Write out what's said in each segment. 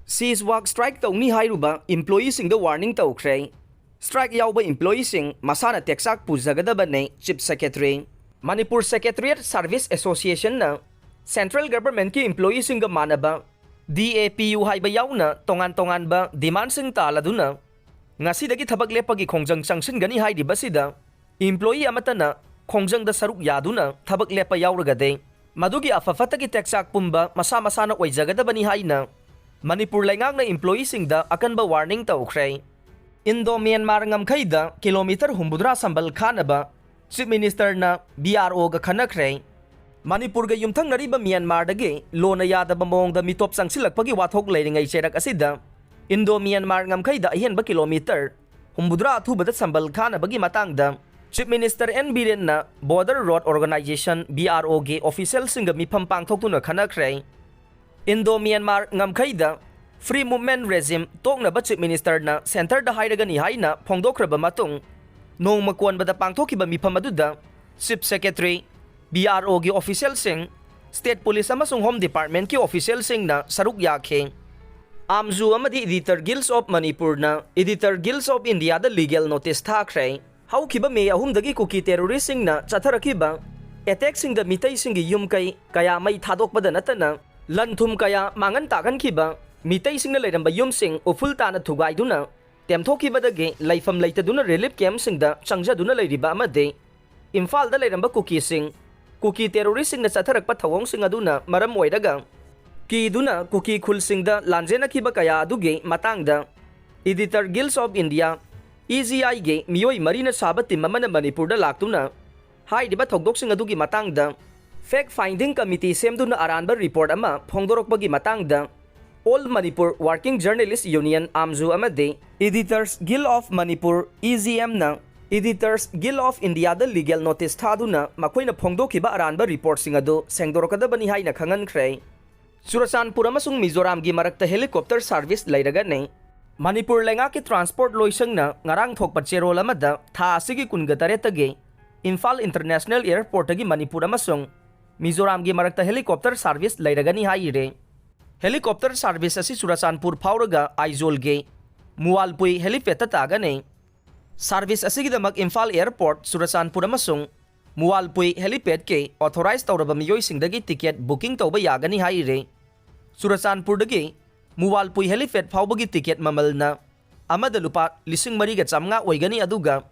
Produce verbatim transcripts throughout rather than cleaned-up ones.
Cease work strike ꯇꯧꯅꯤ ꯍꯥꯏꯔꯨꯕ employeeꯁꯤꯡꯗ warning ꯇꯧꯈ꯭ꯔꯦ꯫ Strike ꯌꯥꯎꯕ employeeꯁꯤꯡ ꯃꯁꯥꯅ ꯇꯦꯛꯆꯥꯛ ꯄꯨꯖꯒꯗꯕꯅꯤ, Chief Secretary꯫ Manipur Secretariat Service Associationꯅ central governmentꯀꯤ employeeꯁꯤꯡꯒ ꯃꯥꯟꯅꯕ D A P U ꯍꯥꯏꯕ ꯌꯥꯎꯅ ꯇꯣꯉꯥꯟ ꯇꯣꯉꯥꯟꯕ demandꯁꯤꯡ ꯇꯥꯜꯂꯗꯨꯅ ꯉꯁꯤꯗꯒꯤ ꯊꯕꯛ ꯂꯦꯞꯄꯒꯤ ꯈꯣꯡꯖꯪ ꯆꯪꯁꯤꯟꯒꯅꯤ ꯍꯥꯏꯔꯤꯕꯁꯤꯗ employee ꯑꯃꯠꯇꯅ ꯈꯣꯡꯖꯪꯗ ꯁꯔꯨꯛ ꯌꯥꯗꯨꯅ ꯊꯕꯛ ꯂꯦꯞꯄ ꯌꯥꯎꯔꯒꯗꯤ ꯃꯗꯨꯒꯤ ꯑꯐ ꯐꯠꯇꯒꯤ ꯇꯦꯛꯆꯥꯛ ꯄꯨꯝꯕ ꯃꯁꯥ ꯃꯁꯥꯅ ꯑꯣꯏꯖꯒꯗꯕꯅꯤ ꯍꯥꯏꯅ ꯃꯅꯤꯄꯨꯔ ꯂꯩꯉꯥꯛꯅ employeeꯁꯤꯡꯗ ꯑꯀꯟꯕ warning ꯇꯧꯈ꯭ꯔꯦ꯫ Indo Myanmar ꯉꯝꯈꯩꯗ kilometre ꯍꯨꯝꯐꯨꯇꯔꯥ ꯁꯝꯕꯜ ꯈꯥꯅꯕ Chief Ministerꯅ B R Oꯒ ꯈꯟꯅꯈ꯭ꯔꯦ꯫ ꯃꯅꯤꯄꯨꯔꯒ ꯌꯨꯝꯊꯪꯅꯔꯤꯕ ꯃ꯭ꯌꯥꯟꯃꯥꯔꯗꯒꯤ ꯂꯣꯟꯅ ꯌꯥꯗꯕ ꯃꯑꯣꯡꯗ ꯃꯤꯇꯣꯞ ꯆꯪꯁꯤꯜꯂꯛꯄꯒꯤ ꯋꯥꯊꯣꯛ ꯂꯩꯔꯤꯉꯩ ꯆꯩꯔꯛ ꯑꯁꯤꯗ Indo Myanmar ꯉꯝꯈꯩꯗ ꯑꯍꯦꯟꯕ kilometre ꯍꯨꯝꯐꯨꯇꯔꯥ ꯑꯊꯨꯕꯗ ꯁꯝꯕꯜ ꯈꯥꯅꯕꯒꯤ ꯃꯇꯥꯡꯗ Chief Minister N ꯕꯤꯔꯦꯟꯅ Border Road Organisation, B R Oꯒꯤ officialꯁꯤꯡꯒ ꯃꯤꯐꯝ ꯄꯥꯡꯊꯣꯛꯇꯨꯅ ꯈꯟꯅꯈ꯭ꯔꯦ꯫ Indo Myanmar ꯉꯝꯈꯩꯗ free movement regime ꯇꯣꯛꯅꯕ Chief Ministerꯅ centreꯗ ꯍꯥꯏꯔꯒꯅꯤ ꯍꯥꯏꯅ ꯐꯣꯡꯗꯣꯛꯈ꯭ꯔꯕ ꯃꯇꯨꯡ, ꯅꯣꯡꯃ ꯀꯣꯟꯕꯗ ꯄꯥꯡꯊꯣꯛꯈꯤꯕ ꯃꯤꯐꯝ ꯑꯗꯨꯗ Chief Secretary, B R Oꯒꯤ officialꯁꯤꯡ, State Police ꯑꯃꯁꯨꯡ Home Departmentꯀꯤ officialꯁꯤꯡꯅ ꯁꯔꯨꯛ ꯌꯥꯈꯤ꯫ AMJU ꯑꯃꯗꯤ Editor Guilds of Manipurꯅ Editor Guilds of Indiaꯗ legal notice ꯊꯥꯈ꯭ꯔꯦ꯫ ꯍꯧꯈꯤꯕ ꯃꯦ ꯑꯍꯨꯝꯗꯒꯤ ꯀꯨꯀꯤ terroristꯁꯤꯡꯅ ꯆꯠꯊꯔꯛꯈꯤꯕ attackꯁꯤꯡꯗ ꯃꯤꯇꯩꯁꯤꯡꯒꯤ ꯌꯨꯝ ꯀꯩ ꯀꯌꯥ ꯃꯩ ꯊꯥꯗꯣꯛꯄꯗ ꯅꯠꯇꯅ ꯂꯟ ꯊꯨꯝ ꯀꯌꯥ ꯃꯥꯡꯍꯟ ꯇꯥꯛꯍꯟꯈꯤꯕ ꯃꯤꯇꯩꯁꯤꯡꯅ ꯂꯩꯔꯝꯕ ꯌꯨꯝꯁꯤꯡ ꯎꯐꯨꯜ ꯇꯥꯅ ꯊꯨꯒꯥꯏꯗꯨꯅ ꯇꯦꯝꯊꯣꯛꯈꯤꯕꯗꯒꯤ ꯂꯩꯐꯝ ꯂꯩꯇꯗꯨꯅ relief campꯁꯤꯡꯗ ꯆꯪꯖꯗꯨꯅ ꯂꯩꯔꯤꯕ ꯑꯃꯗꯤ ꯏꯝꯐꯥꯜꯗ ꯂꯩꯔꯝꯕ ꯀꯨꯀꯤꯁꯤꯡ ꯀꯨꯀꯤ terroristꯁꯤꯡꯅ ꯆꯠꯊꯔꯛꯄ ꯊꯧꯑꯣꯡꯁꯤꯡ ꯑꯗꯨꯅ ꯃꯔꯝ ꯑꯣꯏꯔꯒ ꯀꯤꯗꯨꯅ ꯀꯨꯀꯤ ꯈꯨꯜꯁꯤꯡꯗ ꯂꯥꯟꯖꯦꯟꯅꯈꯤꯕ ꯀꯌꯥ ꯑꯗꯨꯒꯤ ꯃꯇꯥꯡꯗ Editor Guilds of India, EGIꯒꯤ ꯃꯤꯑꯣꯏ ꯃꯔꯤꯅ ꯁꯥꯕ team ꯑꯃꯅ ꯃꯅꯤꯄꯨꯔꯗ ꯂꯥꯛꯇꯨꯅ ꯍꯥꯏꯔꯤꯕ ꯊꯧꯗꯣꯛꯁꯤꯡ ꯑꯗꯨꯒꯤ ꯃꯇꯥꯡꯗ fact finding committee ꯁꯦꯝꯗꯨꯅ ꯑꯔꯥꯟꯕ report ꯑꯃ ꯐꯣꯡꯗꯣꯔꯛꯄꯒꯤ ꯃꯇꯥꯡꯗ All Manipur Working Journalist Union, AMJU, ꯑꯃꯗꯤ Editors Guild of Manipur, EGMꯅ Editors Guild of Indiaꯗ legal notice ꯊꯥꯗꯨꯅ ꯃꯈꯣꯏꯅ ꯐꯣꯡꯗꯣꯛꯈꯤꯕ ꯑꯔꯥꯟꯕ reportꯁꯤꯡ ꯑꯗꯨ ꯁꯦꯡꯗꯣꯔꯛꯀꯗꯕꯅꯤ ꯍꯥꯏꯅ ꯈꯪꯍꯟꯈ꯭ꯔꯦ꯫ ꯆꯨꯔꯆꯥꯟꯄꯨꯔ ꯑꯃꯁꯨꯡ ꯃꯤꯖꯣꯔꯥꯝꯒꯤ ꯃꯔꯛꯇ helicopter service ꯂꯩꯔꯒꯅꯤ꯫ ꯃꯅꯤꯄꯨꯔ ꯂꯩꯉꯥꯛꯀꯤ transport ꯂꯣꯏꯁꯪꯅ ꯉꯔꯥꯡ ꯊꯣꯛꯄ ꯆꯦꯔꯣꯜ ꯑꯃꯗ ꯊꯥ ꯑꯁꯤꯒꯤ ꯀꯨꯟꯒ ꯇꯔꯦꯠꯇꯒꯤ ꯏꯝꯐꯥꯜ International Airportꯇꯒꯤ ꯃꯅꯤꯄꯨꯔ ꯑꯃꯁꯨꯡ ꯃꯤꯖꯣꯔꯥꯝꯒꯤ ꯃꯔꯛꯇ helicopter service ꯂꯩꯔꯒꯅꯤ ꯍꯥꯏꯔꯦ꯫ Helicopter service ꯑꯁꯤ ꯆꯨꯔꯆꯥꯟꯄꯨꯔ ꯐꯥꯎꯔꯒ ꯑꯥꯏꯖꯣꯜꯒꯤ ꯃꯨꯋꯥꯜꯄꯨꯏ helipad ꯇ ꯇꯥꯒꯅꯤ꯫ Service ꯑꯁꯤꯒꯤꯗꯃꯛ ꯏꯝꯐꯥꯜ Airport, ꯆꯨꯔꯆꯥꯟꯄꯨꯔ ꯑꯃꯁꯨꯡ ꯃꯨꯋꯥꯜꯄꯨꯏ helipad ꯀꯤ authorize ꯇꯧꯔꯕ ꯃꯤꯑꯣꯏꯁꯤꯡꯗꯒꯤ ticket booking ꯇꯧꯕ ꯌꯥꯒꯅꯤ ꯍꯥꯏꯔꯤ꯫ ꯆꯨꯔꯆꯥꯟꯄꯨꯔꯗꯒꯤ ꯃꯨꯋꯥꯜꯄꯨꯏ helipad ꯐꯥꯎꯕꯒꯤ ticket ꯃꯃꯜꯅ ꯑꯃꯗ ꯂꯨꯄꯥ ꯂꯤꯁꯤꯡ ꯃꯔꯤꯒ ꯆꯥꯃꯉꯥ ꯑꯣꯏꯒꯅꯤ, ꯑꯗꯨꯒ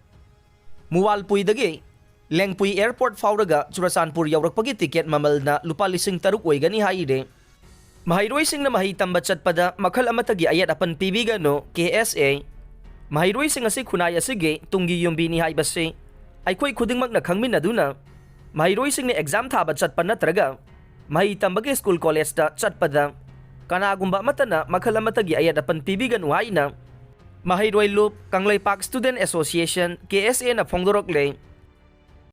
ꯃꯨꯋꯥꯜꯄꯨꯏꯗꯒꯤ ꯂꯦꯡꯄꯨꯏ Airport ꯐꯥꯎꯔꯒ ꯆꯨꯔꯆꯥꯟꯄꯨꯔ ꯌꯧꯔꯛꯄꯒꯤ ticket ꯃꯃꯜꯅ ꯂꯨꯄꯥ ꯂꯤꯁꯤꯡ ꯇꯔꯨꯛ ꯑꯣꯏꯒꯅꯤ ꯍꯥꯏꯔꯤ꯫ ꯃꯍꯩꯔꯣꯏꯁꯤꯡꯅ ꯃꯍꯩ ꯇꯝꯕ ꯆꯠꯄꯗ ꯃꯈꯜ ꯑꯃꯠꯇꯒꯤ ꯑꯌꯦꯠ ꯑꯄꯟ ꯄꯤꯕꯤꯒꯅꯨ, K S A꯫ ꯃꯍꯩꯔꯣꯏꯁꯤꯡ ꯑꯁꯤ ꯈꯨꯟꯅꯥꯏ ꯑꯁꯤꯒꯤ ꯇꯨꯡꯒꯤ ꯌꯨꯝꯕꯤꯅꯤ ꯍꯥꯏꯕꯁꯤ ꯑꯩꯈꯣꯏ ꯈꯨꯗꯤꯡꯃꯛꯅ ꯈꯪꯃꯤꯟꯅꯗꯨꯅ, ꯃꯍꯩꯔꯣꯏꯁꯤꯡꯅ exam ꯊꯥꯕ ꯆꯠꯄ ꯅꯠꯇ꯭ꯔꯒ ꯃꯍꯩ ꯇꯝꯕꯒꯤ school college ꯇ ꯆꯠꯄꯗ ꯀꯅꯥꯒꯨꯝꯕ ꯑꯃꯠꯇꯅ ꯃꯈꯜ ꯑꯃꯠꯇꯒꯤ ꯑꯌꯦꯠ ꯑꯄꯟ ꯄꯤꯕꯤꯒꯅꯨ ꯍꯥꯏꯅ ꯃꯍꯩꯔꯣꯏ ꯂꯨꯞ, Kangleipak Student Association, K S A ꯅ ꯐꯣꯡꯗꯣꯔꯛꯂꯦ꯫